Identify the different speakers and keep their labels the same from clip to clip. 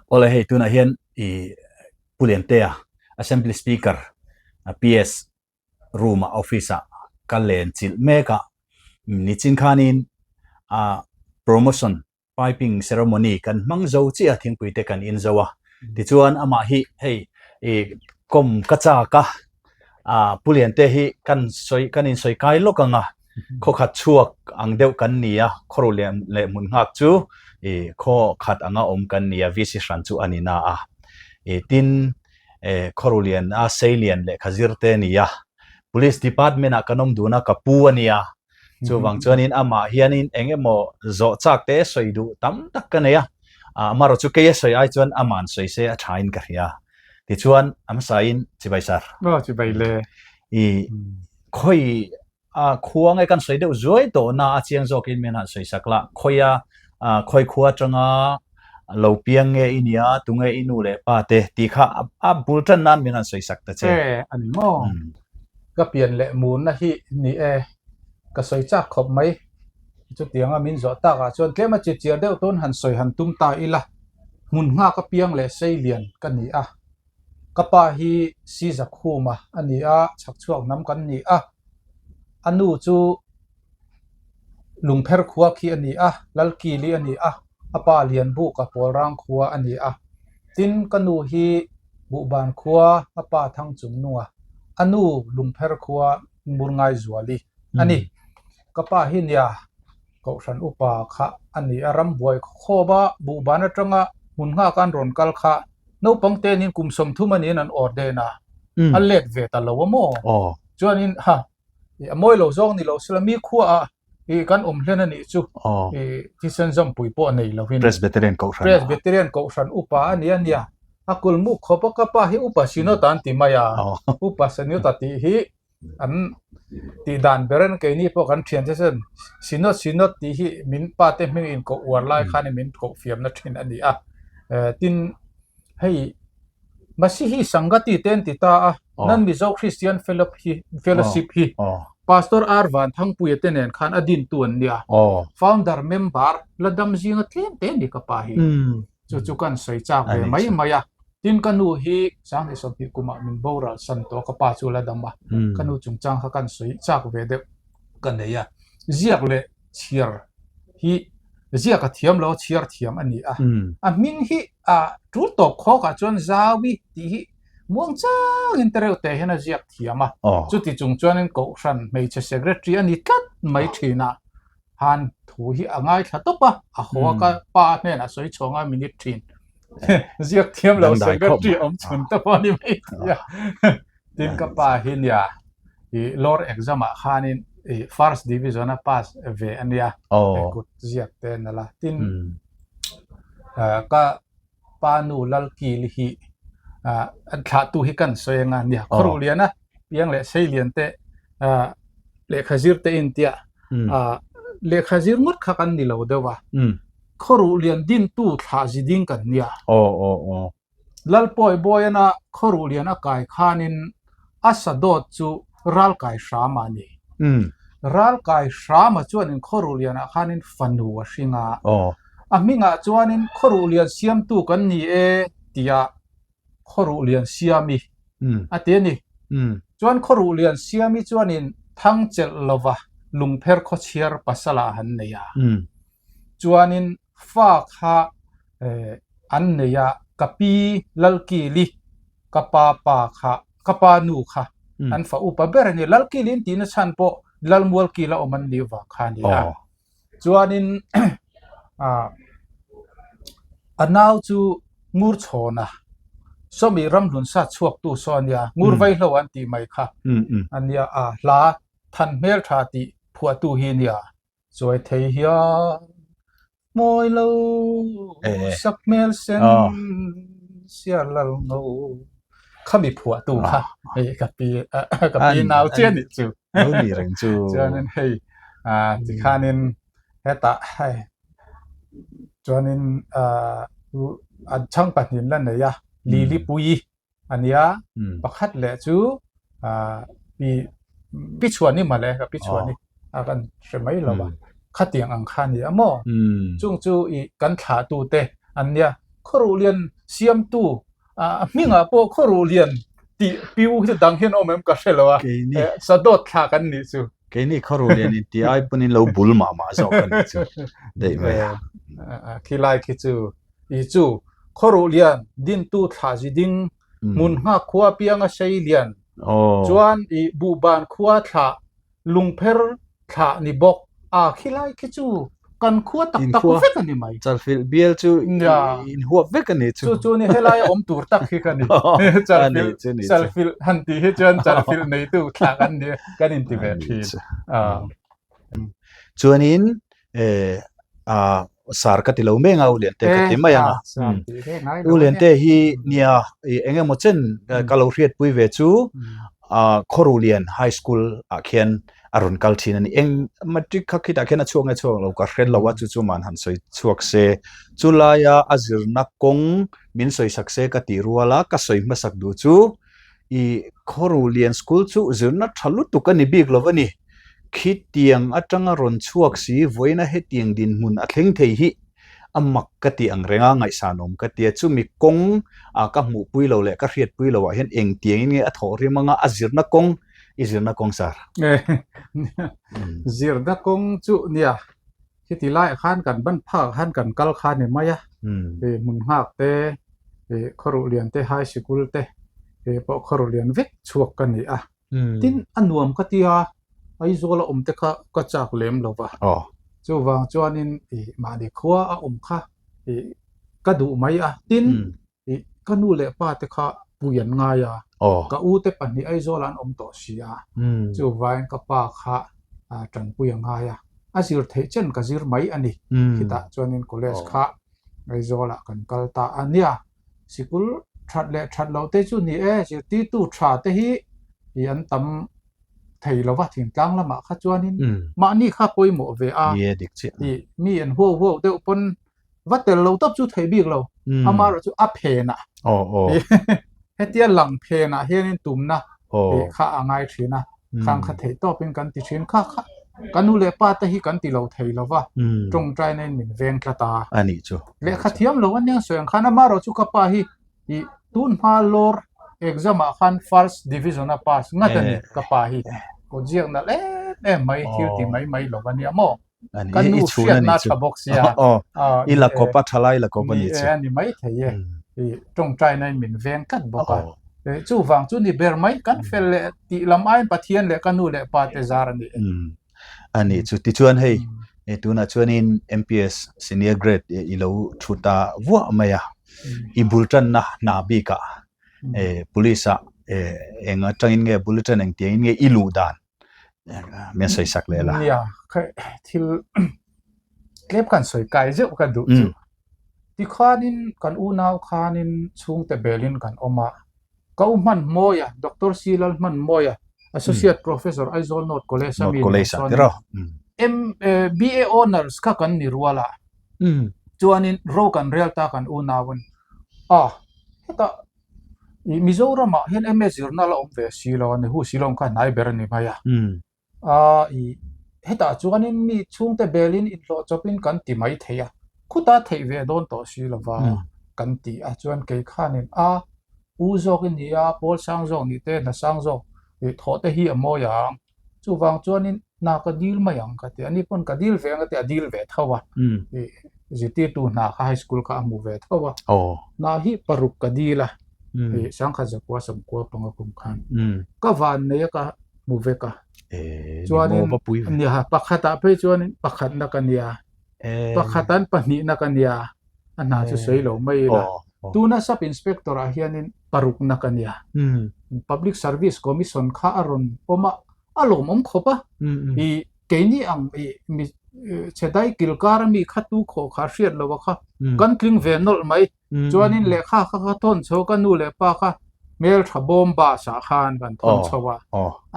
Speaker 1: Awle hei tunah hian i Pu Liantea Assembly Speaker PS room ah office ah ka len chilh mek a, nichin khanin a promotion piping ceremony kan hmang zo chiah a thingpui te kan in zo a, tichuan amah hi hei i kawm ka chak a, ah Pu Liante hi kan sawi kan insawi kai lawk ang a, khaw khat chhuak ang deuh kan ni a, khaw leh leh hmun nghak chu i khaw khat anga awm kan ni a, VC hran chu a ni na a, i tin eh Khawruhlian a Seilian lehkha zir te a ni a, Police Department ah kan awm dun a, ka pu a nia, chuvang chuanin amah hianin eng emaw zawh chak te sawi duh tam tak ka nei a, amaherawh chu kei a sawi ai chuan ama'n sawi se a tha in ka hria. Tichuan a hmasain chibai sir.
Speaker 2: Aw chibai le.
Speaker 1: I khawi a khua nge kan sawi deuh zuai tawh na a chiang zawkin min han sawi sak la, khawia khawi khua atanga lo piang nge i nia, tunge i nu leh pa te tih kha a bul tan nan min han sawi sak ta che.
Speaker 2: E a ni maw? Ka pian leh murna hi ni e, ka sawi chak khawp mai. Chutianga min zawh takah chuan tlem a chichiar deuh tun han sawi han tum ta ila, hmun nghak apiang leh sei lian ka ni a. Ka pa hi Sizakhuma a ni a, chhakchhuak hnam kan ni a. A nu chu Lungpher khua khi a ni a, Lalkili a ni a, a pa Lianbuka Pawlrang khua a ni a. Tin, ka nu hi Buhban khua, a pa Thangchungnunga, a nu Lungpher khua Murngaizuali a ni. Ka pa hi nia Kohhran upa kha a ni a, rambuai khawp a, buhban atanga hmun nghak an rawn kal kha naupang tenin kum 30 a niin an ordain a, a let ve ta lo a maw? Chuanin ha, a mawi lo zawng ni lo sela mi khuaah i kan awm hlen a nih chu i thisen zawmpui pawh nei lovin.
Speaker 1: Presbyterian Kohhran.
Speaker 2: Presbyterian Kohhran upa a ni a nia, a kulmuk khawp a, ka pa hi upa Synod an ti mai a, upa Synod a tih hi an tih dan ber in keini pawh kan thian te chuan Synod Synod tih hi min pa te hming in koh uar lai khan min koh fiam na thin a ni a eh tin hei Masihi Sangati te an ti ta a nan Mizo Christian Fellowship hi Pastor R Vanthangpuia te nen khan a din tu an nia founder member la dam zinga tlem te a ni ka pa hi. Chu chu kan sawi chak ve mai mai a. Tin ka nu hi 2020 kumah min boral san tawh a, ka pa chu la dam a. Ka nu chungchang kha kan sawi chak ve deuh ka nei a. Ziak leh chhiar hi ziak a thiam lo a, chhiar thiam a ni a. A hming hi a tul tawp khawkah chuan Zaui tih hi muang changin te reuh teh hian a ziak thiam a. Chuti chung chuanin Kohhran hmeichhe secretary a ni tlat mai thin a. Han thu hi a ngaithla tawp a, a haw a ka pa hnenah sawi chhuah ngai minute thin. Ziak thiam lo secretary awm chhun te pawh a ni mai thei a. Tin ka pa hi nia i lower exam ah khanin i first division a pass ve a nia kut ziak te nala. Tin ka pa nu Lalkili hi an thlahtu hi kan sawi anga nia khawruh lian a piang leh sei lian te lehkha zir te in tia lehkha zir ngawt kha kan ni lo deuh a khawruh lian dintu thlah zi ding kan nia Lalpawi Bawiana khawruh lian a kai khanin A sadawt chu Ralkai Hrama a ni. Ralkai Hrama chuanin Khawruhlianah khanin fanu a hring a. A hmingah chuanin Khawruhlian siamtu kan ni e tia Khawruhlian Siami a ti a ni. Chuan Khawruhlian Siami chuanin Thangchelh lova Lungpher khawchhiar pasala han nei a. Chuanin fa kha an nei a, ka pi Lalkili, ka pa pa kha, ka pa nu kha an fa upa ber a ni. Lalkili an tihna chhan pawh Lalmualkila awm an nih vang kha a ni a. Chuanin a nau chu Ngurchhawna, sawmi ramhlun sat chhuaktu saw a nia, Ngurvaihlo an tih mai kha a nia, a hla than hmeltha tih phuahtu hi a nia. Chuai thei hian mawi lo sak hmel sen siar lal ngo khami phuah tu kha hei ka pi ka pi nau chiah nih chu
Speaker 1: lo ni reng chu
Speaker 2: chuanin hei tikhanin hetah hei chuanin an chhang pahnih la nei a Lilipui a nia pakhat leh chu pi pi chhuani mawle ka pi chhuani a kan hre mai lo a khatiang ang kha a ni a maw chung chu i kan thlah tu te an nia. Khawruhlian siamtu a hmingah pawh Khawruhlian tih piu hi dang hian awm em ka hre lo a, Sadawt thla kan nih chu.
Speaker 1: Keini Khawruhlian in tih ai pawn in lo bul mah mah zawk a nih chu daih mai a.
Speaker 2: Khilai khi chu i chu Khawruhlian dintu thla zi ding hmun nghak khua pianga sei lian chuan i Buhban khua thlah Lungpher thlah ni bawk a khilai khi chu kan khua tak tak vek a ni mai.
Speaker 1: Chalfilh bial chu in huap vek a ni
Speaker 2: chu. Chu chu ni helai awm tur tak hi ka ni. Chalfilh chalfilh han tih hi chuan chalfilh neitu thlah kan ni kan inti ve thin.
Speaker 1: Chuanin sar ka ti lo meng a U Liante ka ti mai ang a. U Liante hi nia eng emaw chen ka lo hriatpui ve chu Khawruhlian High School ah khian a rawn kal thin a ni. Eng matric kha khitah khian a chhuak nge chhuak lo ka hre lo a chu chu man han sawi chhuak se. Chulaia a zirna kawng min sawi sak se ka tih rual a ka sawi hmasak duh chu I Khawruhlian School chu zirna tha lutuk a ni bik lo a ni. Khitiang atanga rawn chhuak si vawiina hetiang dinhmun a thleng thei hi a mak ka ti ang reng a, ngaihsanawm ka ti a. Chumi kawng a ka hmuhpui lo leh ka hriatpui loh ah hian engtiangin nge a thawh rim anga a zirna kawng i zirna kawng sir?
Speaker 2: Zirna kawng chu nia, Khiti laiah khan kan ban phakah khan kan kal kha a ni mai a, ih hmun nghak te, ih khawruh lian te, high sikul te ih pawh khawruh lian vek chhuak ka ni a. Tin, a nuam ka ti a, Aizawl a awm te kha ka chak lem lo va. Chuvang chuanin ih mahni khua a awm kha ih ka duh mai a. Tin, Ih, ka nu leh pa te kha pui an ngai a, ka u te pahnih Aizawlah an awm tawh si a, chuvain ka pa kha tanpui a ngai a, a zir theih chen ka zir mai a ni. Khitah chuanin college kha Aizawlah kan kal ta a nia, sikul that leh that loh te chu ni e, zirtirtu tha te hi ih an tam thei lo va, thingtlang lamah kha chuanin mahni kha pawimawh ve a, ih mi an huau huau deuh pawn va tel lo tawp chu theih bik lo amaherawh chu a phenah hetia lang phenah hianin tumna kha a ngai thin a khang kha theih tawpin kan ti thin kha kha ka nu leh pa te hi kan ti lo thei lo va tawngtai na in min veng tlat a
Speaker 1: ani chu
Speaker 2: lehkha thiam lo ania sawi ang khan amaherawh chu ka pa hi i tun hma lawr exam ah khan first division a pass ngat ani ka pa hi kawt ziak nalh em em mai thil ti mai mai lo ania maw Kan nu hriatna a tha bawk sia.
Speaker 1: I la kawp a tha lai la kawp a ni
Speaker 2: chu. Ni e, ni mai thei e. I tawngtaina in min veng tlat bawk a. Chuvang chu ni ber mai kan fel leh tih lam aiin Pathian leh ka nu leh pa te zar a ni e.
Speaker 1: A ni chu. Tichuan hei tunah chuanin MPS Senior Grade i lo thu ta vuah mai a. I bul tanna hna bikah Police ah eng atangin nge bul tan engtiangin nge i luh dan min sawi sak leh la.
Speaker 2: Nia, thil tlem kan sawi kai zeuh ka duh chu. Tikhanin kan unau khanin chhungte belin kan awm a, ka u hman mawi a, Doctor C Lal hman mawi a, Associate Professor Aizawl North College a mi nen chuanin M BA Honours kha kan ni rual a, chuanin ro kan rel ta kan unauin a, hetah Ih Mizoramah hian MA zirna la awm ve si lo a ni, hu si lo ang kha hnai ber a ni mai a. Aa ih hetah chuanin mi chhungte belin inhlawh chawpin kan ti mai thei a, khuta theih ve dawn tawh si lo va kan ti a, chuan kei khanin a u zawk i ni a, pawl sang zawk nih te, hna sang zawk ih thawh te hi a mawi ang. Chuvang chuanin hna ka dil mai ang ka ti a, ani pawn ka dil ve ang ka ti a, a dil ve tho a, ih zirtirtu hna kha high school kha a hmu ve tho a, hna hi paruk ka dil a, ih sangkhat zakua sawmkua panga kum khan ka van nei a ka hmu vek a, chuanin nia pakhatah phei chuanin pakhatna ka nia, pakhatan pahnihna ka nia, a hna chu sawi lo mai ila, tuna sub inspector ah hianin parukna ka nia. Public Service Commission kha a rawn awm a, a lawmawm khawp a. I keini ang i mi chhedai kilkar a mi kha tu khawh kha hriat lo a kha kan tling ve nawlh mai. Chuanin lehkha kha ka thawn chho ka nu leh pa kha hmeltha bawm bus ah khan kan thawn chho a.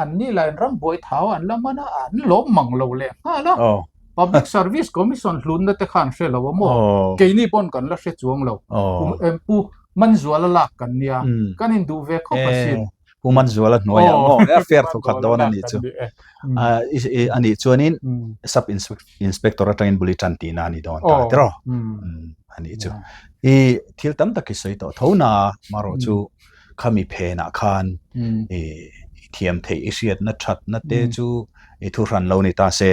Speaker 2: An ni lah in rambuai thau an la man a, an lawm mang lo leh nghal a. Public Service Commission hlutna te kha an hre lo a maw? Keini pawn kan la hre chuang lo. Pu Manzuala lak kan nia, kan induh ve khawp asin.
Speaker 1: Pu Manzuala hnuaiah maw a fair thawkhat dawn a nih chu. A nih chuanin sub inspector atangin bul i tan tihna a ni dawn ta tiraw? A nih chu. I thil tam tak i sawi tawh tho na marawh chu khami phenah khan i thiam theih i hriatna thatna te chu i thu hran lo ni ta se.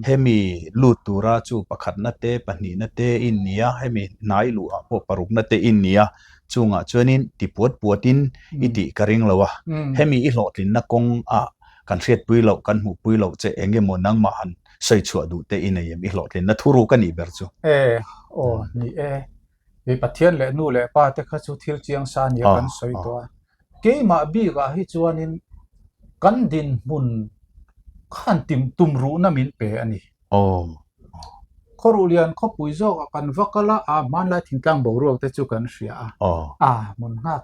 Speaker 1: Hemi lut tura chu pakhatna te pahnihna te i nia hemi hnai luhah pawh parukna te i nia chungah chuanin ti puat puatin i tih ka ring lo a. Hemi i hlawhtlinna kawng ah kan hriatpui loh kan hmuhpui loh che eng emaw nangmah han sawi chhuah duh te i nei em i hlawhtlinna thuruk a nih ber chu.
Speaker 2: E, aw ni e. I Pathian leh nu leh pa te kha chu thil chiang sa nia kan sawi tawh a. Keimah bikah hi chuanin kan dinhmun khan tim tumruhna min pe a ni.
Speaker 1: Aw.
Speaker 2: Khawruhlian khawpui zawkah kan va kal a, a hmanlai thingtlang boruak te chu kan hria a.
Speaker 1: Aw.
Speaker 2: A hmun nghak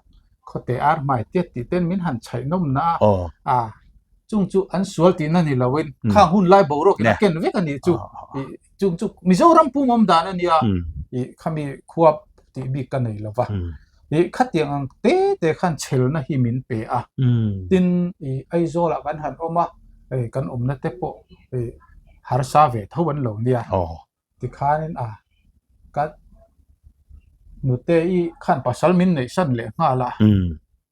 Speaker 2: khawte ar hmai tiat tih ten min han chhaih nawmna a.
Speaker 1: Aw.
Speaker 2: A chung chu an sual tihna ni loin khang hun lai boruak in a ken vek a nih chu. Chung chu Mizoram pum awm dan a nia. I khami khua tih bik ka nei lova. I khatiang ang te te khan chhelna hi min pe a. Tin i Aizawl ah kan han awm a, hei kan awmna te pawh i harsa ve tho an lo nia. Tikhanin a ka nute i khan pasal min neih san leh nghal a.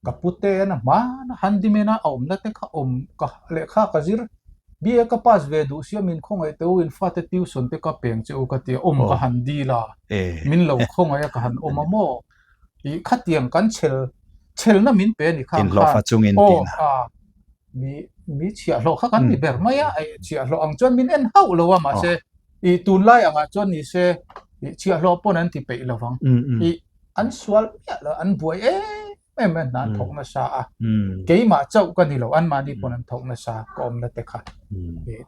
Speaker 2: Ka pute an a hman a, handyman a awmna te kha awm ka lehkha ka zir BA ka pass ve duh sia min khawngaih teh u in fate tuition te ka peng che u ka tia awm ka han dil a min lo khawngaih a ka han awm a maw ih khatiang kan chhel chhelna min pe a ni kha
Speaker 1: khan
Speaker 2: aw a mi mi chhiahhlawh kha kan ni ber mai a chhiahhlawh ang chuan min en hauh lo a mahse ih tunlai angah chuan ni se ih chhiahhlawh pawn an ti peih lovang ih an sual miah lo an buai em em a hna an thawk nasa a keimah chauh ka ni lo anmahni pawn an thawk nasa ka awmna te kha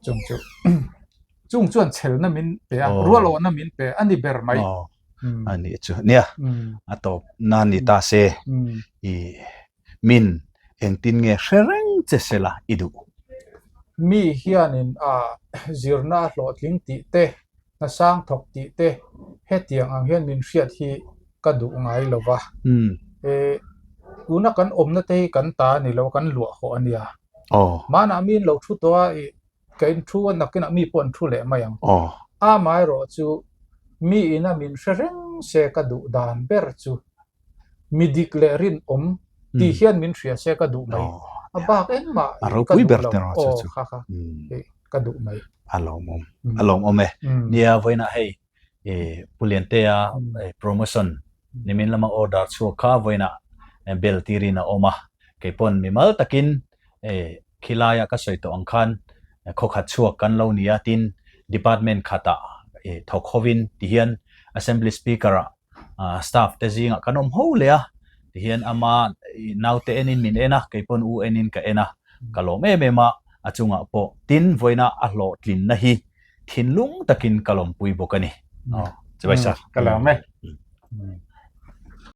Speaker 2: chung chu chung chuan chhelna min pe a rual awhna min pe a ni ber mai
Speaker 1: a ni chu nia a tawp na ni ta se i Min engtin nge hre reng che sela i duh?
Speaker 2: Mi hianin a zirna a hlawhtling tih te, hna sang thawk tih te hetiang ang hian min hriat hi ka duh ngai lo va. E, tuna kan awmna te hi kan ta a ni lo, kan luah hawh a nia. Hmanah miin lo thu tawh a, i ka in thu a, nakinah mi pawh an thu leh mai ang. Amaherawhchu mi ina min hre reng se ka duh dan ber chu Mi dik leh rinawm tih hian min hria se ka duh mai. A bak engmah ka duh lo. Aw kha kha ka duh mai.
Speaker 1: A lawmawm. A lawmawm e. Nia vawiinah hei Pu Liantea promotion nimin lama order chhuak kha vawiinah bel tirin a awm a. Keipawn mimal takin khilaia ka sawi tawh ang khan khawkhat chhuak kan lo nia tin department khatah thawk hovin tihian Assembly Speaker-ah staff te zingah kan awm ho leh a tihian ama naute enin min en a keipawn u enin ka en a ka lawm em em a a chungah pawh tin vawiina a hlawhtlinna hi thinlung takin ka lawmpui bawk a ni. Chibai sir.
Speaker 2: Ka lawm e.